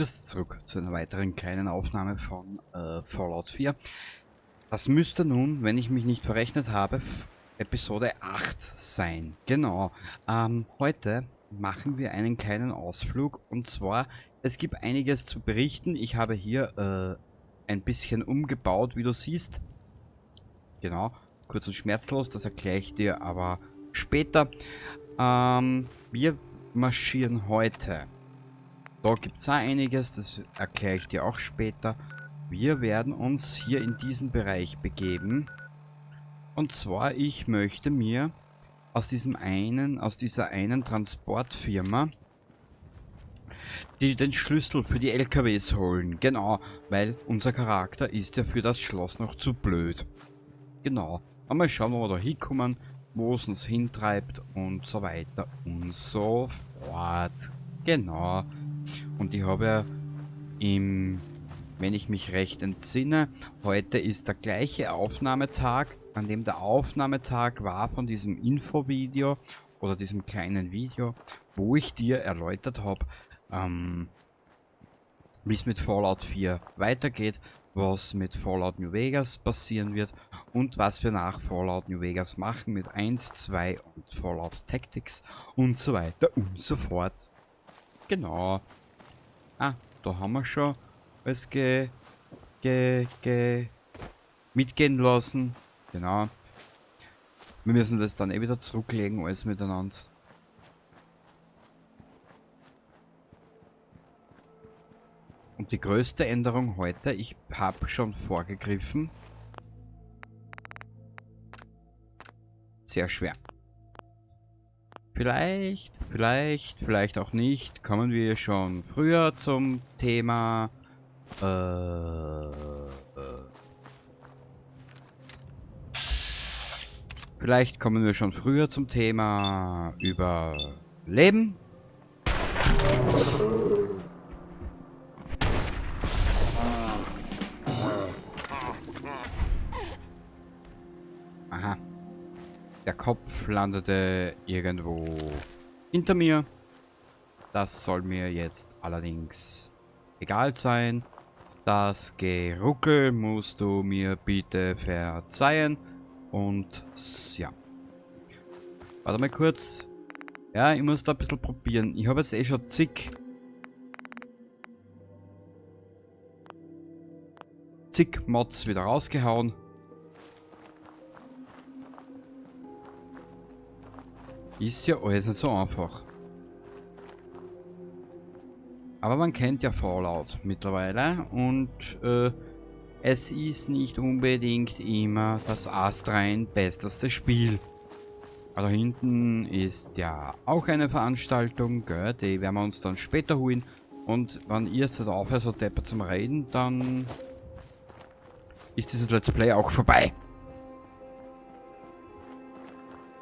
Chris zurück zu einer weiteren kleinen Aufnahme von Fallout 4. Das müsste nun, wenn ich mich nicht verrechnet habe, Episode 8 sein. Genau. Heute machen wir einen kleinen Ausflug und zwar, es gibt einiges zu berichten. Ich habe hier ein bisschen umgebaut, wie du siehst. Genau, kurz und schmerzlos, das erkläre ich dir aber später. Wir marschieren heute. Da gibt es auch einiges, das erkläre ich dir auch später. Wir werden uns hier in diesen Bereich begeben. Und zwar, ich möchte mir aus dieser einen Transportfirma den Schlüssel für die LKWs holen. Genau, weil unser Charakter ist ja für das Schloss noch zu blöd. Genau. Mal schauen, wo wir da hinkommen, wo es uns hintreibt und so weiter und so fort. Genau. Und ich habe ja wenn ich mich recht entsinne, heute ist der gleiche Aufnahmetag, an dem der Aufnahmetag war von diesem Infovideo oder diesem kleinen Video, wo ich dir erläutert habe, wie es mit Fallout 4 weitergeht, was mit Fallout New Vegas passieren wird und was wir nach Fallout New Vegas machen mit 1, 2 und Fallout Tactics und so weiter und so fort. Genau. Ah, da haben wir schon alles mitgehen lassen. Genau. Wir müssen das dann eh wieder zurücklegen, alles miteinander. Und die größte Änderung heute, ich habe schon vorgegriffen. Sehr schwer. Vielleicht, vielleicht, vielleicht auch nicht, kommen wir schon früher zum Thema. Vielleicht kommen wir schon früher zum Thema Überleben. Aha. Der Kopf landete irgendwo hinter mir. Das soll mir jetzt allerdings egal sein. Das Geruckel musst du mir bitte verzeihen. Und ja. Warte mal kurz. Ja, ich muss da ein bisschen probieren. Ich habe jetzt eh schon zig Mods wieder rausgehauen. Ist ja alles nicht so einfach. Aber man kennt ja Fallout mittlerweile und es ist nicht unbedingt immer das astrein besteste Spiel. Aber da hinten ist ja auch eine Veranstaltung, gell? Die werden wir uns dann später holen. Und wenn ihr jetzt aufhört, so deppert zum Reden, dann ist dieses Let's Play auch vorbei.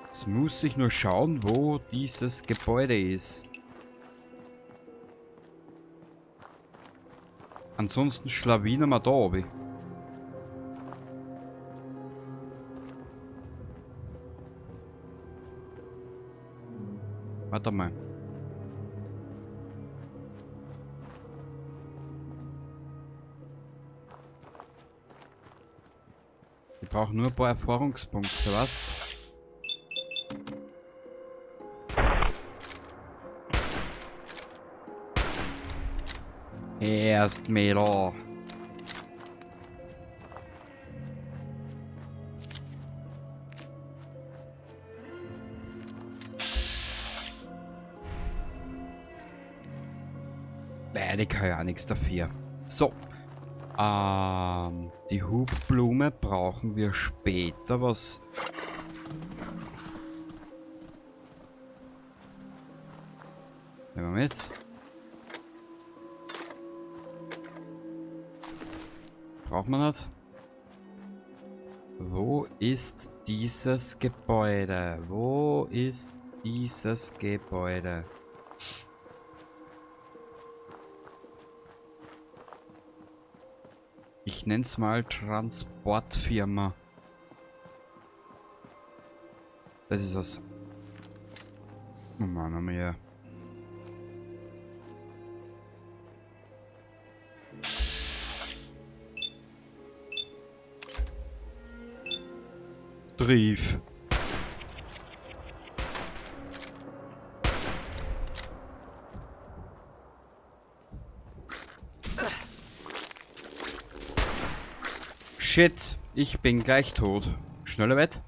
Jetzt muss ich nur schauen, wo dieses Gebäude ist. Ansonsten schlawinern wir da runter. Warte mal. Ich brauche nur ein paar Erfahrungspunkte, was? Erst Mädel. Nein, ich kann ja auch nichts dafür. So. Die Hubblume brauchen wir später. Was? Nehmen wir mit. Braucht man nicht. Wo ist dieses Gebäude? Wo ist dieses Gebäude? Ich nenn's mal Transportfirma. Das ist das. Oh Mann, haben wir hier. Triff. Shit, ich bin gleich tot. Schneller Wett.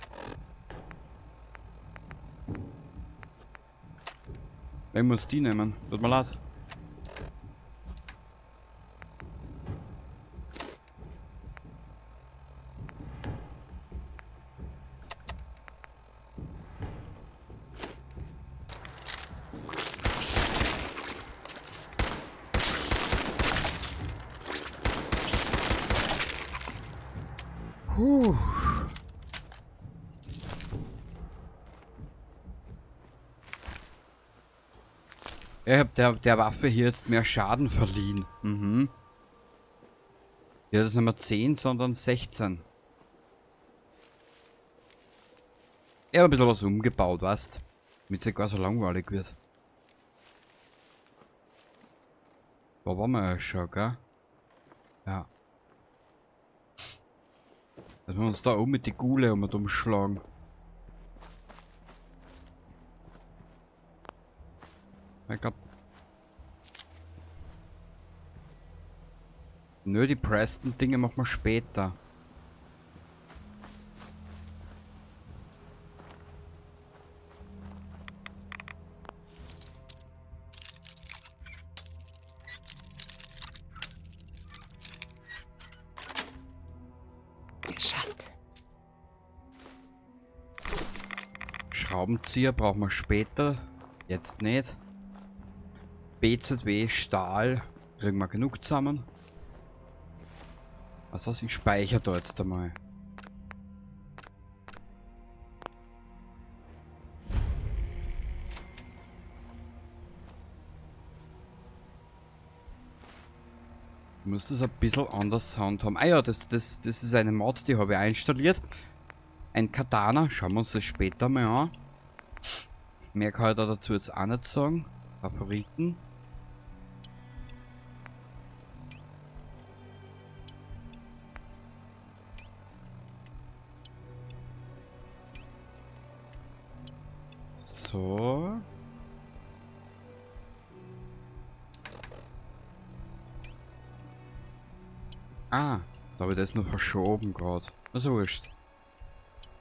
Ich muss die nehmen. Tut mir leid. Puh. Ich hab der Waffe hier jetzt mehr Schaden verliehen. Mhm. Ja, das ist nicht mehr 10, sondern 16. Ich hab ein bisschen was umgebaut, weißt? Damit es nicht gar so langweilig wird. Da waren wir ja schon, gell? Ja. Dass wir uns da oben mit die Gule um und umschlagen. Ich glaub. Nö, die Preston-Dinge machen wir später. Geschafft. Schraubenzieher brauchen wir später. Jetzt nicht. BZW, Stahl, kriegen wir genug zusammen. Was heißt, ich speichere da jetzt einmal. Ich muss das ein bisschen anders handhaben. Ah ja, das ist eine Mod, die habe ich auch installiert. Ein Katana, schauen wir uns das später mal an. Mehr kann ich da dazu jetzt auch nicht sagen. Favoriten. So. Ah, da habe ich das noch verschoben grad. Das ist ja wurscht.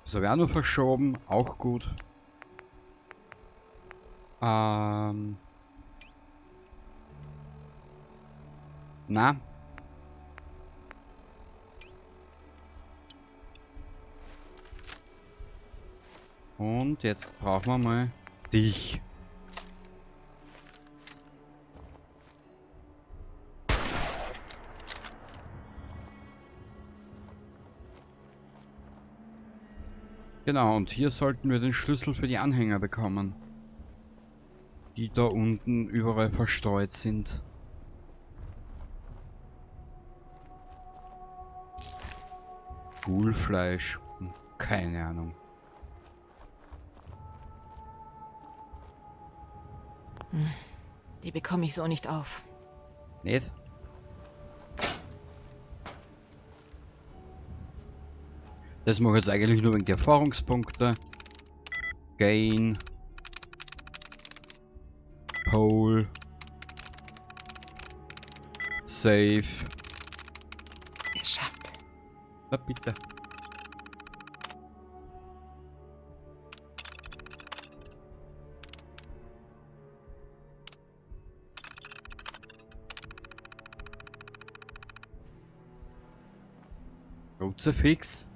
Das habe ich auch noch verschoben, auch gut. Na. Und jetzt brauchen wir mal dich. Genau, und hier sollten wir den Schlüssel für die Anhänger bekommen. Die da unten überall verstreut sind. Ghoulfleisch. Keine Ahnung. Die bekomme ich so nicht auf. Nicht? Das mache ich jetzt eigentlich nur wegen der Erfahrungspunkte. Gain. Pole. Save. Geschafft. Na bitte. Kruzifix.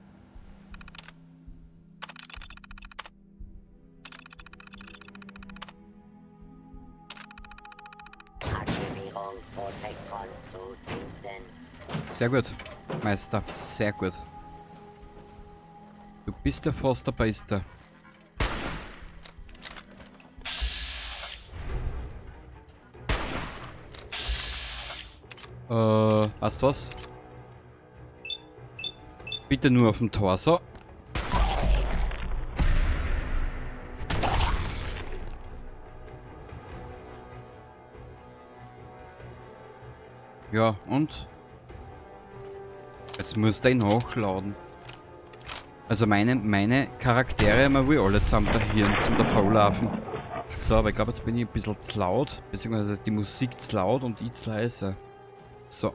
Aktivierung Protektron zu Diensten. Sehr gut, Meister. Sehr gut. Du bist der Forster Meister. Was das? Bitte nur auf dem Torso. Ja, und? Jetzt muss der ihn hochladen. Also meine Charaktere haben wir alle zusammen da hier zum Davonlaufen. So, aber ich glaube, jetzt bin ich ein bisschen zu laut. Beziehungsweise die Musik zu laut und ich zu leise. So.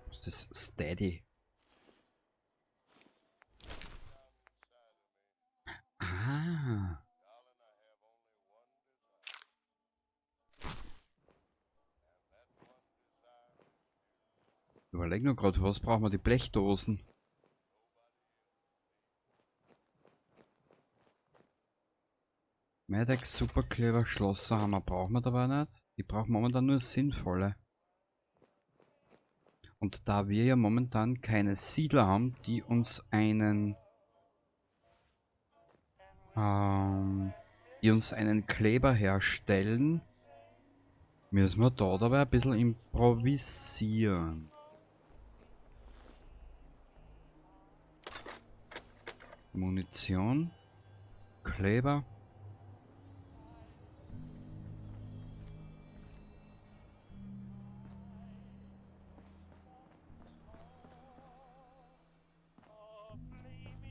Das ist steady. Ah. Überleg nur grad, was brauchen wir? Die Blechdosen. Medex, Superkleber, Schlosserhammer brauchen wir dabei nicht. Die brauchen momentan nur sinnvolle. Und da wir ja momentan keine Siedler haben, die uns einen Kleber herstellen, müssen wir da dabei ein bisschen improvisieren. Munition, Kleber.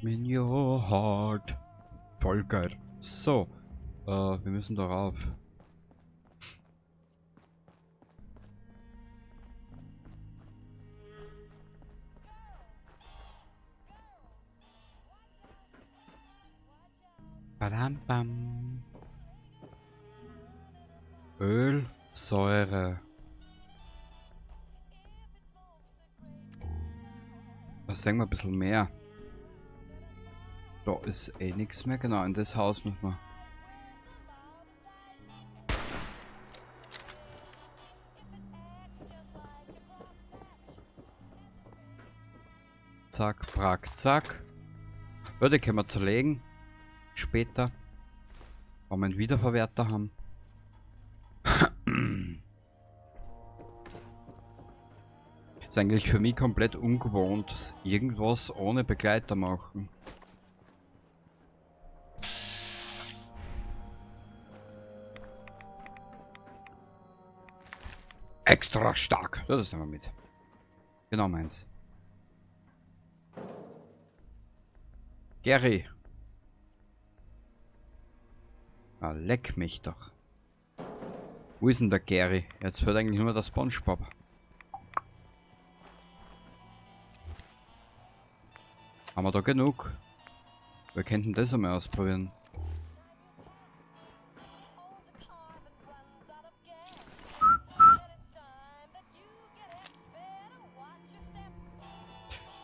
In your heart. Voll geil. So, wir müssen da rauf. Badam, bam. Öl, Säure. Da sehen wir ein bisschen mehr. Da ist eh nix mehr. Genau, in das Haus müssen wir. Zack, brack, zack. Ja, die können wir zerlegen. Später. Wenn wir einen Wiederverwerter haben. Ist eigentlich für mich komplett ungewohnt, irgendwas ohne Begleiter machen. Extra stark. Ja, das nehmen wir mit. Genau meins. Gary. Ah, leck mich doch. Wo ist denn der Gary? Jetzt hört eigentlich nur der SpongeBob. Haben wir da genug? Wir könnten das einmal ausprobieren.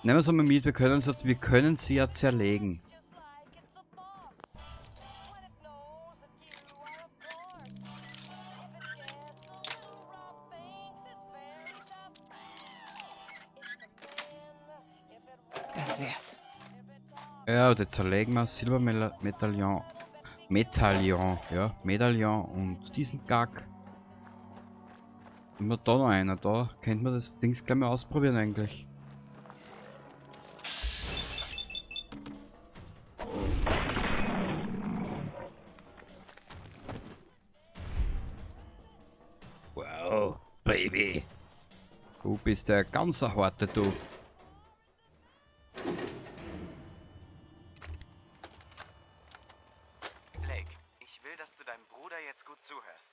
Nehmen wir es einmal mit, wir können sie ja zerlegen. Das wär's. Ja, die zerlegen wir. Silbermedaillon. Medaillon, ja. Medaillon und diesen Gag. Immer da noch einer, da könnte man das Dings gleich mal ausprobieren eigentlich. Wow, Baby. Du bist der ganz harte, du. Blake, ich will, dass du deinem Bruder jetzt gut zuhörst.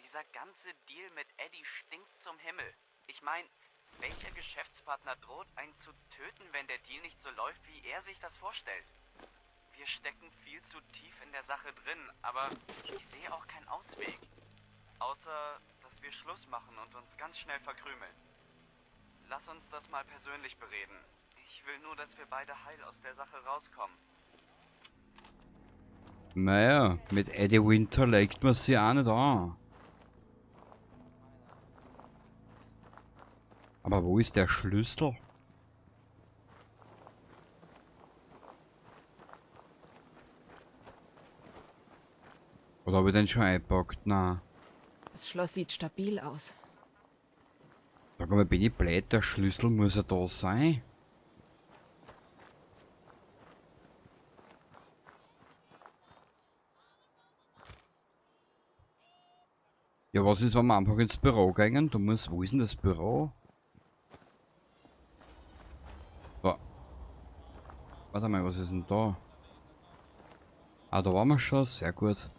Dieser ganze Deal mit Eddie stinkt zum Himmel. Ich mein, welcher Geschäftspartner droht, einen zu töten, wenn der Deal nicht so läuft, wie er sich das vorstellt? Wir stecken viel zu tief in der Sache drin, aber ich sehe auch keinen Ausweg. Außer, dass wir Schluss machen und uns ganz schnell verkrümeln. Lass uns das mal persönlich bereden. Ich will nur, dass wir beide heil aus der Sache rauskommen. Naja, mit Eddie Winter legt man sich auch nicht an. Aber wo ist der Schlüssel? Oder hab ich den schon eingepackt? Nein. Das Schloss sieht stabil aus. Sag mal, bin ich blöd? Der Schlüssel muss ja da sein. Ja, was ist, wenn wir einfach ins Büro gehen? Du musst, wo ist denn das Büro? So. Warte mal, was ist denn da? Ah, da waren wir schon. Sehr gut.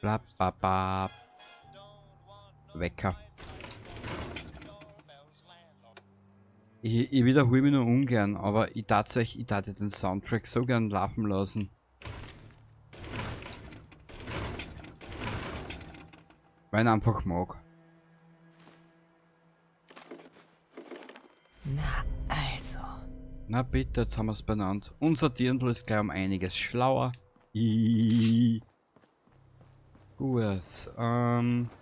Bla, ba, ba. Wecker. Ich wiederhole mich nur ungern, aber ich tatsächlich, ich tat den Soundtrack so gern laufen lassen. Weil ich ihn einfach mag. Na also. Na bitte, jetzt haben wir's benannt. Unser Dirndl ist gleich um einiges schlauer. Iiii. Gut.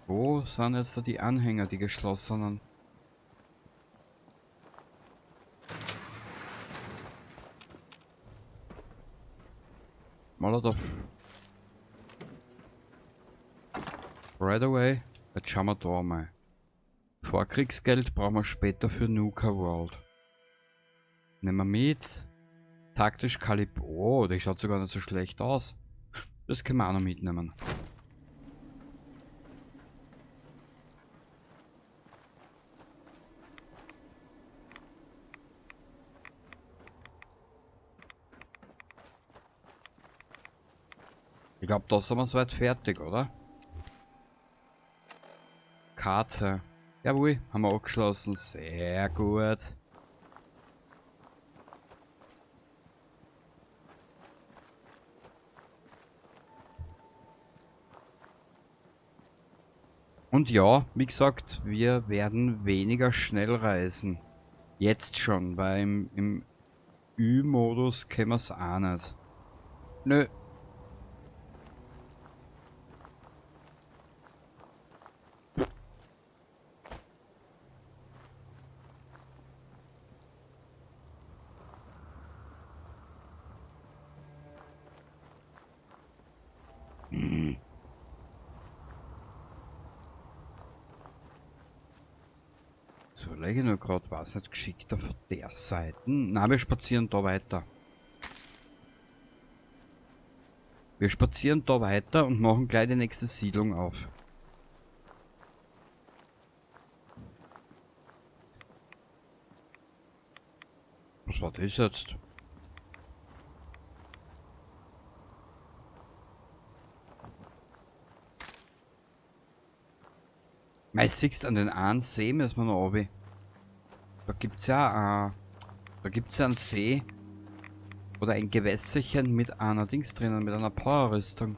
Wo sind jetzt da die Anhänger, die geschlossenen? Molotov. Right away. Jetzt schauen wir da mal. Vorkriegsgeld brauchen wir später für Nuka World. Nehmen wir mit. Taktisch Kalib. Oh, der schaut sogar nicht so schlecht aus. Das können wir auch noch mitnehmen. Ich glaub, da sind wir soweit fertig, oder? Karte. Jawohl, haben wir abgeschlossen. Sehr gut. Und ja, wie gesagt, wir werden weniger schnell reisen. Jetzt schon, weil im Ü-Modus können wir's auch nicht. Nö. So, überlege ich nur grad, war's nicht geschickter von der Seite? Na, wir spazieren da weiter. Wir spazieren da weiter und machen gleich die nächste Siedlung auf. Was war das jetzt? Meist fix an den einen See müssen wir noch runter. Da gibt's ja da gibt's ja einen See oder ein Gewässerchen mit einer Dings drinnen, mit einer Powerrüstung.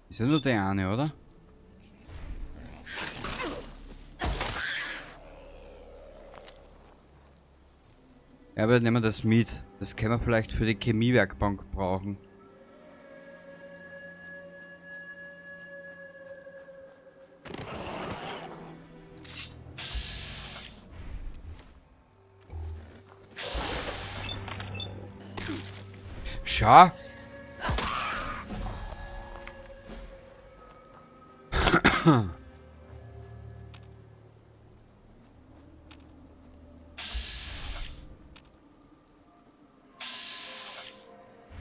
Ist ja nur der eine, oder? Ja, aber nehmen wir das mit. Das können wir vielleicht für die Chemiewerkbank brauchen. Schau.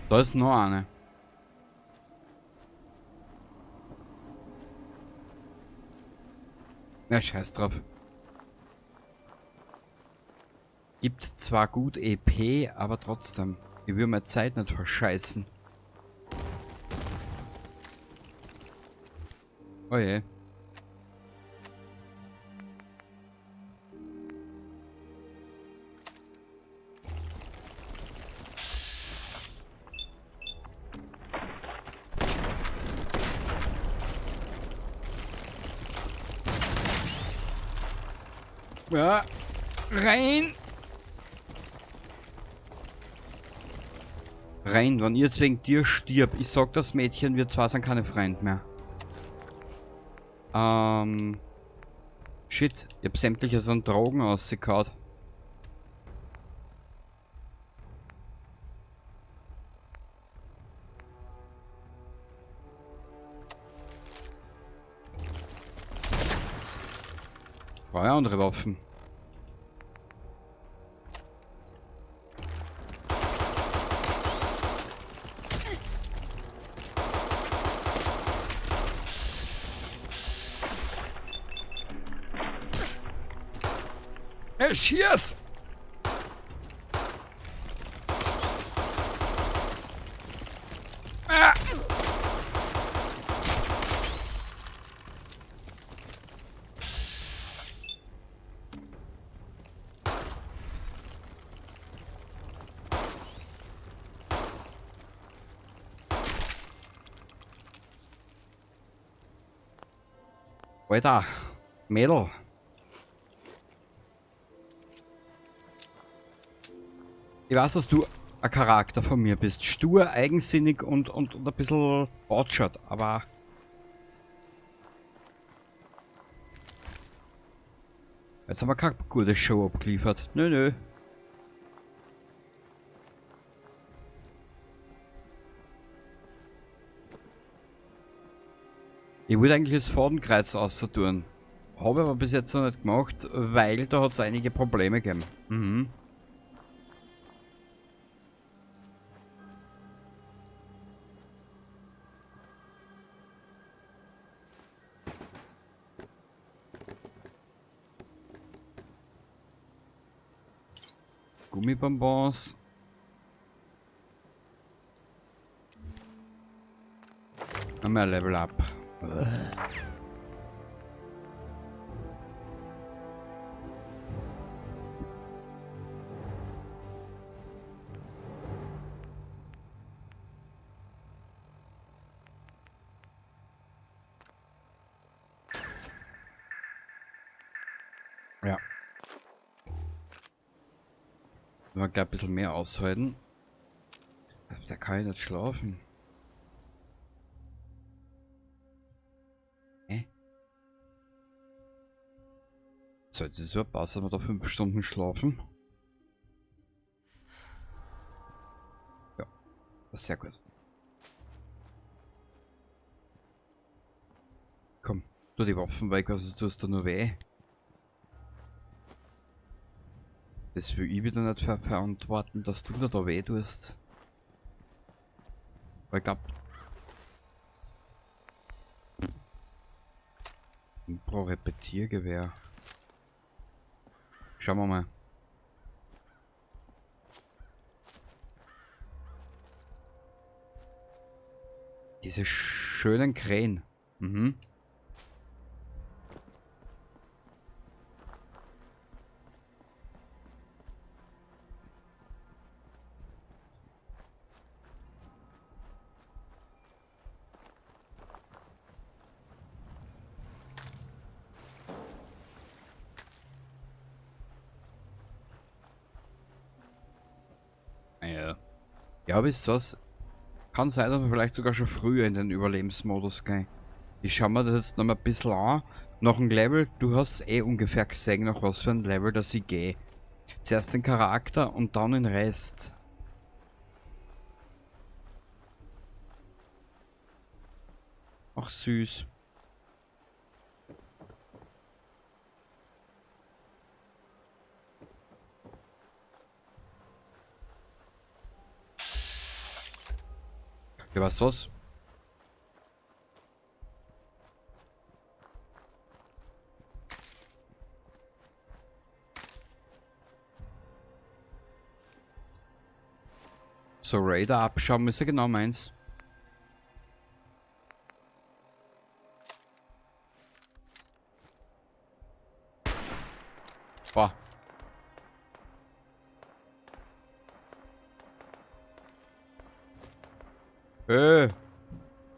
Da ist noch eine. Na, scheiß drauf. Gibt zwar gut EP, aber trotzdem. Ich will meine Zeit nicht verscheißen. Oh je. Ja, rein! Rein, wenn ich jetzt wegen dir stirb, ich sag das Mädchen, wir zwei sind keine Freunde mehr. Shit, ich hab sämtliches an Drogen ausgekaut. Brauche ich andere Waffen. Schieß! Ah! Alter, Mädel. Ich weiß, dass du ein Charakter von mir bist. Stur, eigensinnig und ein bisschen botschert, aber... Jetzt haben wir keine gute Show abgeliefert. Nö, nö. Ich wollte eigentlich das Fadenkreuz außer tun. Habe aber bis jetzt noch nicht gemacht, weil da hat es einige Probleme gegeben. Mhm. Gummibonbons. Noch mehr Level up. Ja. Wenn wir gleich ein bisschen mehr aushalten. Da kann ich nicht schlafen. Hä? So, jetzt ist es überhaupt aus, dass wir da 5 Stunden schlafen. Ja, das ist sehr gut. Komm, tu die Waffen weg, also tust du nur weh. Das will ich wieder nicht verantworten, dass du da weh tust. Weil ich glaub... Ich brauche Repetiergewehr. Schauen wir mal. Diese schönen Krähen. Mhm. Ja. Ja, wisst ihr was? Kann sein, dass wir vielleicht sogar schon früher in den Überlebensmodus gehen. Ich schau mir das jetzt noch mal ein bisschen an. Nach dem Level, du hast eh ungefähr gesehen, nach was für ein Level, dass ich gehe. Zuerst den Charakter und dann den Rest. Ach süß. Ja, was ist das? So, Raider abschauen ist ja genau meins. Boah.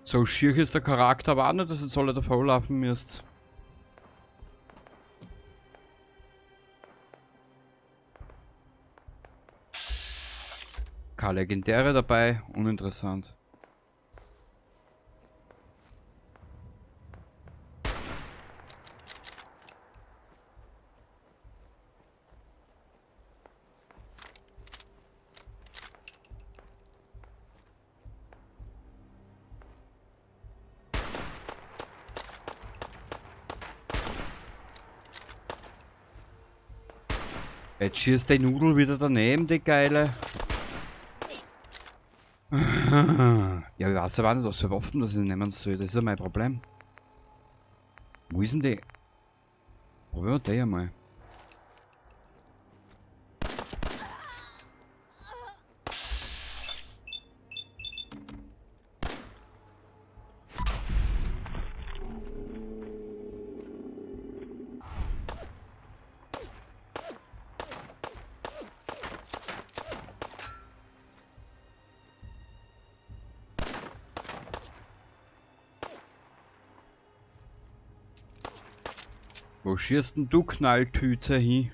So schier ist der Charakter aber auch nicht, dass jetzt alle davor laufen müsst. Keine Legendäre dabei, uninteressant. Jetzt schießt die Nudel wieder daneben, die geile. Ja, ich weiß aber nicht, was für Waffen das ich nehmen soll. Das ist ja mein Problem. Wo ist denn die? Probieren wir die einmal. Wo schießt denn du Knalltüte hin?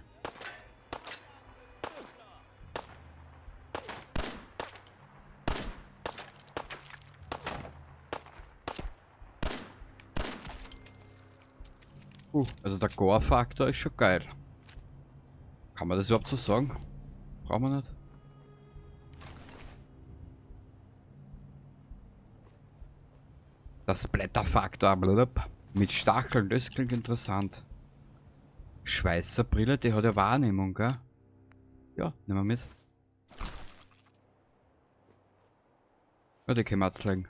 Also der Gore-Faktor ist schon geil. Kann man das überhaupt so sagen? Brauchen wir nicht. Das Blätterfaktor, blub. Mit Stacheln, das klingt interessant. Schweißerbrille, die hat ja Wahrnehmung, gell? Ja, nehmen wir mit. Ja, die können wir jetzt legen.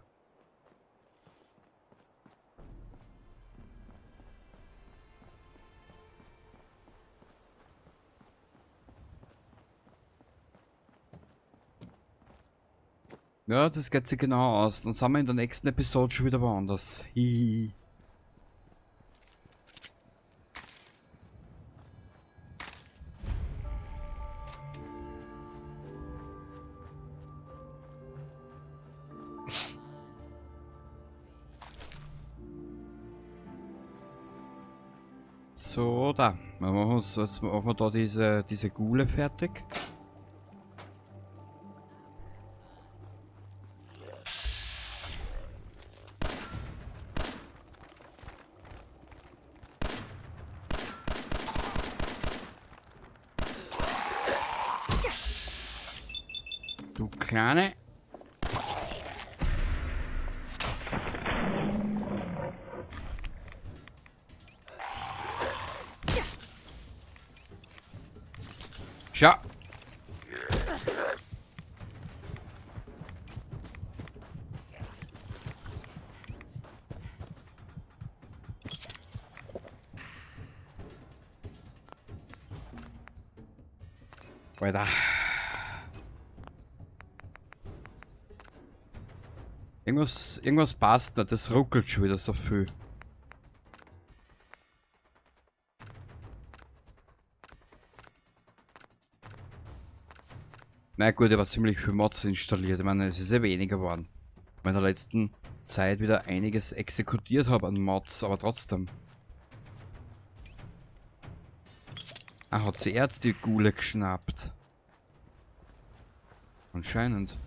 Ja, das geht sich genau aus. Dann sind wir in der nächsten Episode schon wieder woanders. Hihi. So, da. Wir machen uns, jetzt machen wir da diese Gule fertig. Du Kleine. Schau. Weiter. Irgendwas passt nicht, das ruckelt schon wieder so viel. Na gut, ich habe ziemlich viel Mods installiert. Ich meine, es ist ja weniger geworden. Weil in der letzten Zeit wieder einiges exekutiert habe an Mods, aber trotzdem. Ah, hat sie erst die Gule geschnappt? Anscheinend.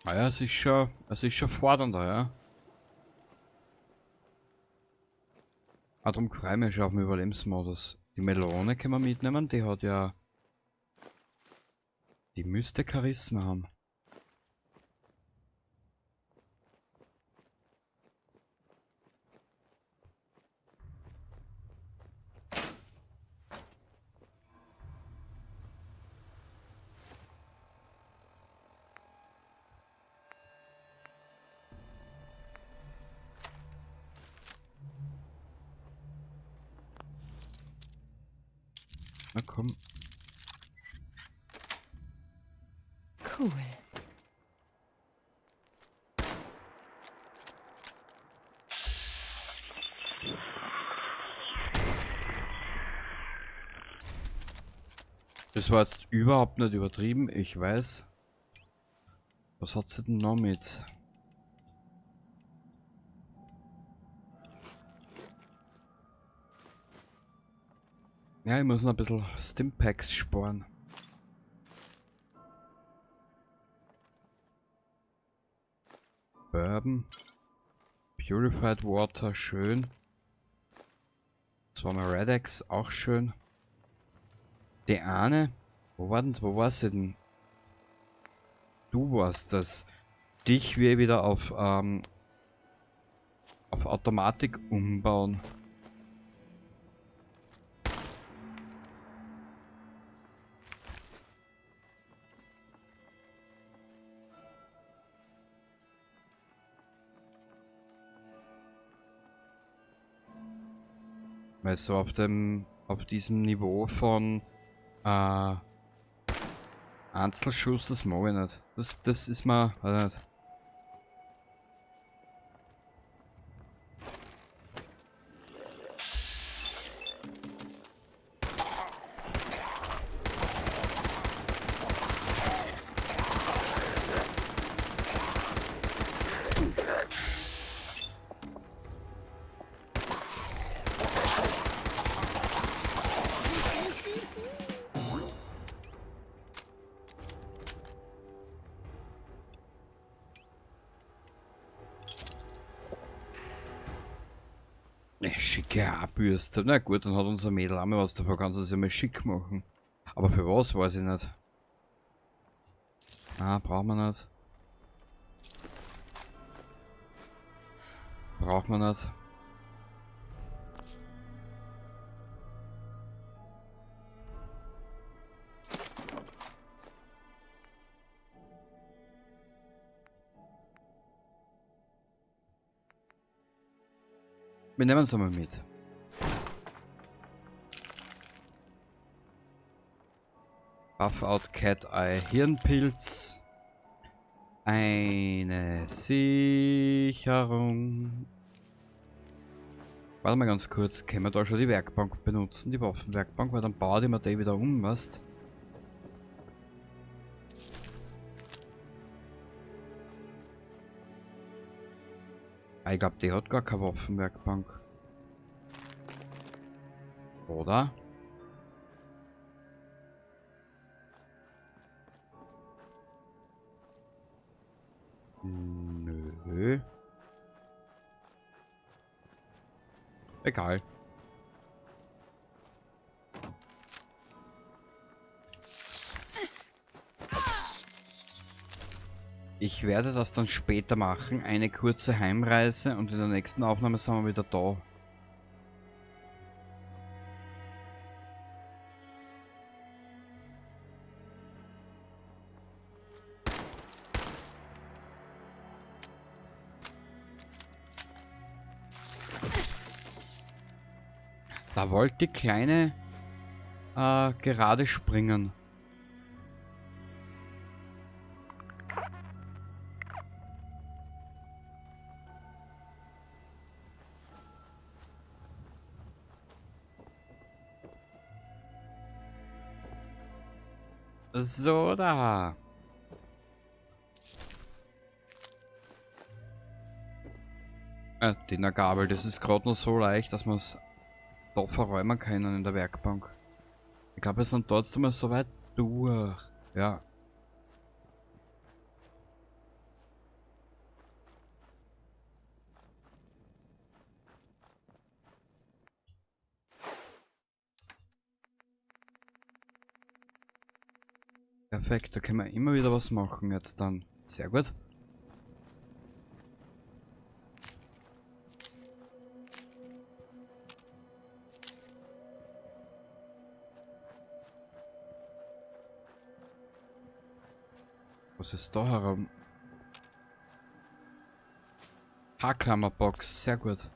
Ah ja, es ist schon fordernder, ja. Ah, darum freue ich mich schon auf den Überlebensmodus. Die Melone können wir mitnehmen, die hat ja... Die müsste Charisma haben. Na komm. Cool. Das war jetzt überhaupt nicht übertrieben, ich weiß. Was hat sie denn noch mit? Ja, ich muss noch ein bisschen Stimpacks sparen. Bourbon. Purified Water, schön. Zweimal Rad-X, auch schön. Die eine, wo war denn, wo war sie denn? Du warst das. Dich wir wieder auf Automatik umbauen. Weil so auf diesem Niveau von Einzelschuss, das mag ich nicht. Das ist mir, weiß nicht. Ne, schicke Haarbürste. Na gut, dann hat unser Mädel auch mal was davon, kann sie sich mal schick machen. Aber für was, weiß ich nicht. Ah, braucht man nicht. Braucht man nicht. Wir nehmen es einmal mit. Buff Out Cat Eye Hirnpilz. Eine Sicherung. Warte mal ganz kurz, können wir da schon die Werkbank benutzen, die Waffenwerkbank, weil dann baut ich mir die wieder um, weißt? Ah, ich glaub, die hat gar keine Waffenwerkbank. Oder? Nö. Egal. Ich werde das dann später machen, eine kurze Heimreise, und in der nächsten Aufnahme sind wir wieder da. Da wollte die Kleine gerade springen. So, da. Die Gabel, das ist grad noch so leicht, dass man's da verräumen können in der Werkbank. Ich glaub, wir sind trotzdem mal so weit durch. Ja. Perfekt, da können wir immer wieder was machen jetzt dann. Sehr gut. Was ist da herum? Haarklammerbox, sehr gut.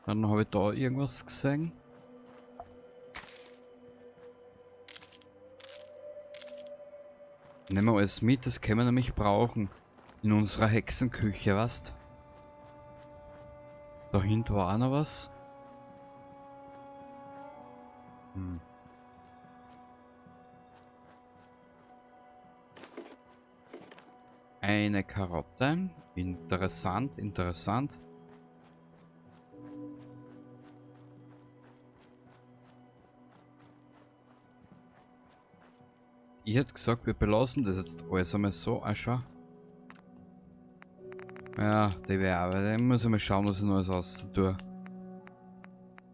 Dann habe ich da irgendwas gesehen. Nehmen wir alles mit, das können wir nämlich brauchen. In unserer Hexenküche, weißt? Da hinten war auch noch was. Eine Karotte. Interessant, interessant. Ich hätte gesagt, wir belassen das jetzt alles einmal so. Ah, schau. Ja, die wäre aber. Da muss ich mal schauen, was ich noch alles aus tue.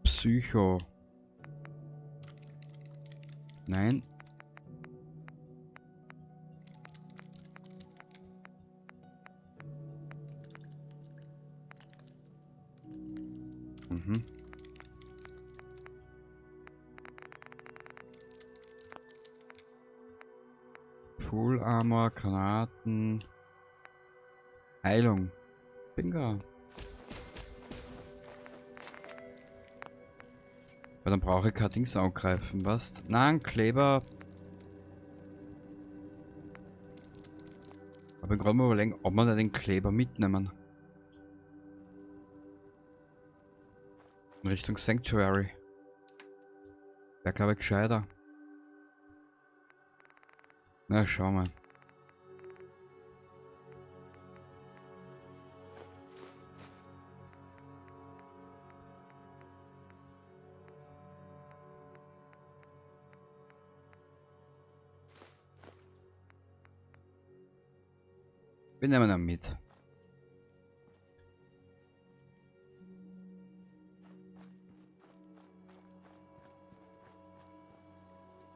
Psycho. Nein. Mhm. Full Armor, Granaten. Heilung. Bingo. Weil dann brauche ich kein Dings angreifen, was? Nein, Kleber. Aber ich gerade mal überlegen, ob wir da den Kleber mitnehmen. In Richtung Sanctuary. Wäre, glaube ich, gescheiter. Na, schau mal. Wir nehmen ihn mit.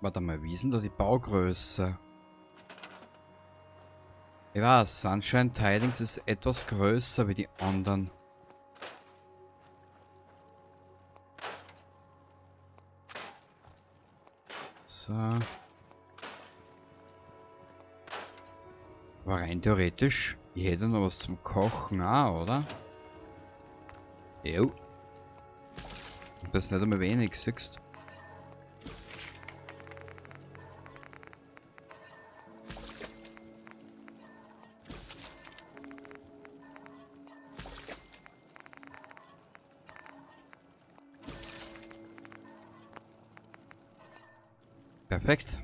Warte mal, wie ist denn da die Baugröße? Ich weiß, Sunshine Tidings ist etwas größer wie die anderen. So. Aber rein theoretisch, ich hätte noch was zum Kochen auch, oder? Jo. Das ist nicht einmal wenig, siehst du? Perfekt.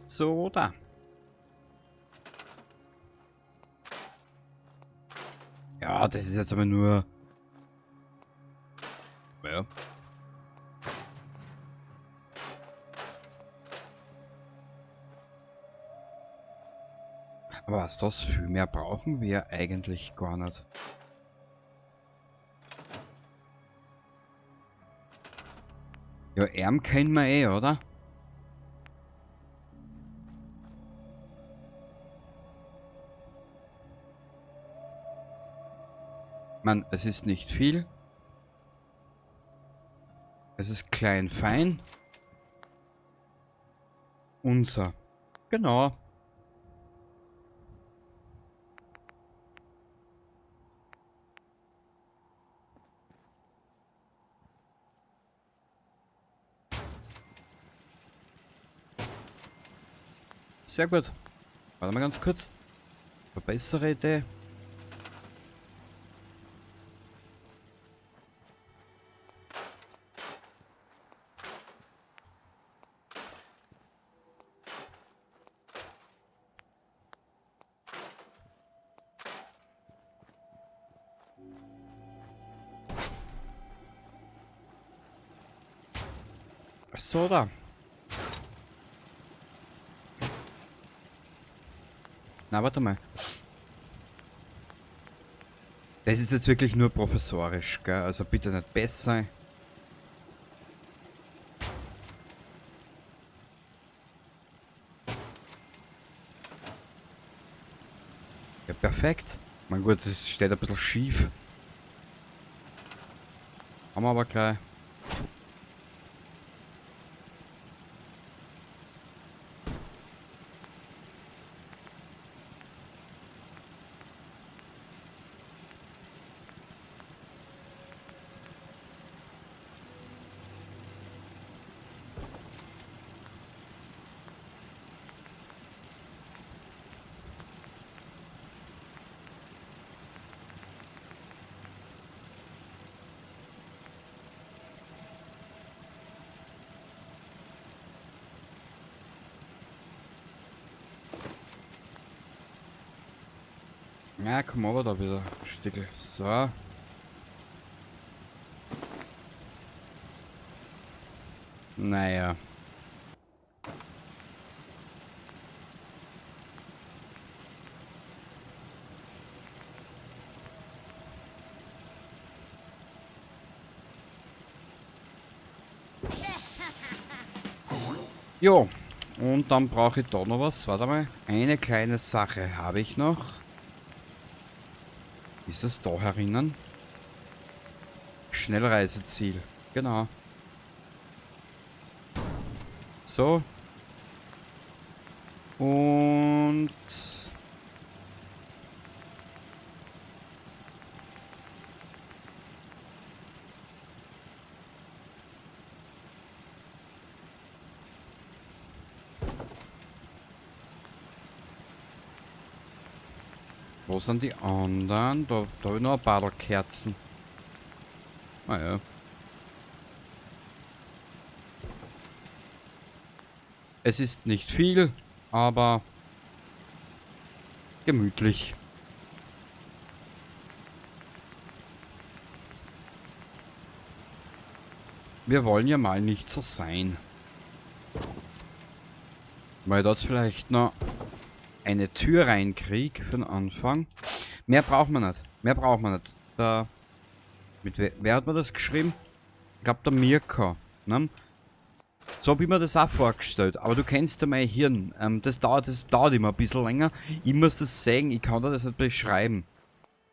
So, da. Ja, das ist jetzt aber nur... Ja. Aber was das viel mehr brauchen wir eigentlich gar nicht. Ja, Arm kennen wir eh, oder? Man, es ist nicht viel. Es ist klein, fein. Unser. Genau. Sehr gut. Warte mal ganz kurz. Eine bessere Idee. So, da. Na, warte mal. Das ist jetzt wirklich nur professorisch, gell? Also bitte nicht besser. Ja, perfekt. Mein Gott, das steht ein bisschen schief. Haben wir aber gleich. Ja, komm aber da wieder. Stickel. So. Naja. Jo. Und dann brauche ich da noch was. Warte mal. Eine kleine Sache habe ich noch. Ist das da herinnen? Schnellreiseziel. Genau. So. Und... Wo sind die anderen? Da habe ich noch ein paar Kerzen. Naja. Es ist nicht viel, aber gemütlich. Wir wollen ja mal nicht so sein. Weil das vielleicht noch eine Tür reinkrieg für den Anfang. Mehr braucht man nicht. Mehr braucht man nicht. Da, mit wer hat mir das geschrieben? Ich glaube der Mirko. Ne? So habe ich mir das auch vorgestellt. Aber du kennst ja mein Hirn. Das dauert immer ein bisschen länger. Ich muss das sehen. Ich kann dir das nicht beschreiben.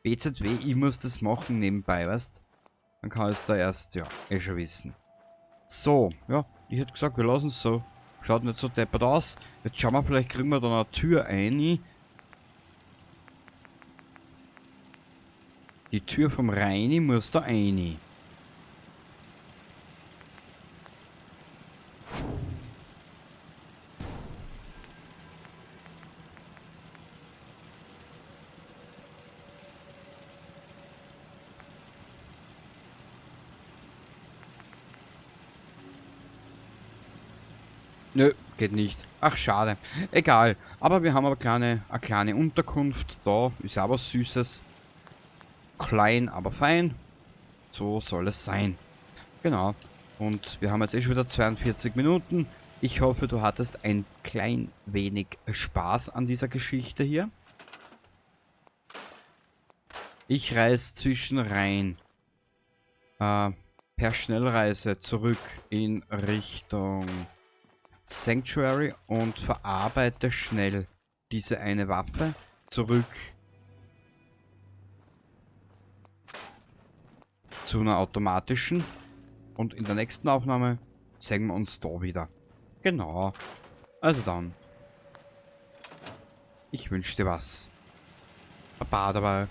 BZW, ich muss das machen nebenbei, weißt? Dann kann ich es da erst, ja, eh schon wissen. So, ja, ich hätte gesagt, wir lassen es so. Schaut nicht so deppert aus. Jetzt schauen wir, vielleicht kriegen wir da eine Tür ein. Die Tür vom Reini muss da rein. Nö, geht nicht. Ach, schade. Egal. Aber wir haben aber eine kleine Unterkunft. Da ist auch was Süßes. Klein, aber fein. So soll es sein. Genau. Und wir haben jetzt eh schon wieder 42 Minuten. Ich hoffe, du hattest ein klein wenig Spaß an dieser Geschichte hier. Ich reise zwischen rein. Per Schnellreise zurück in Richtung Sanctuary und verarbeite schnell diese eine Waffe zurück zu einer automatischen, und in der nächsten Aufnahme sehen wir uns da wieder. Genau. Also dann. Ich wünsche dir was. Baba dabei.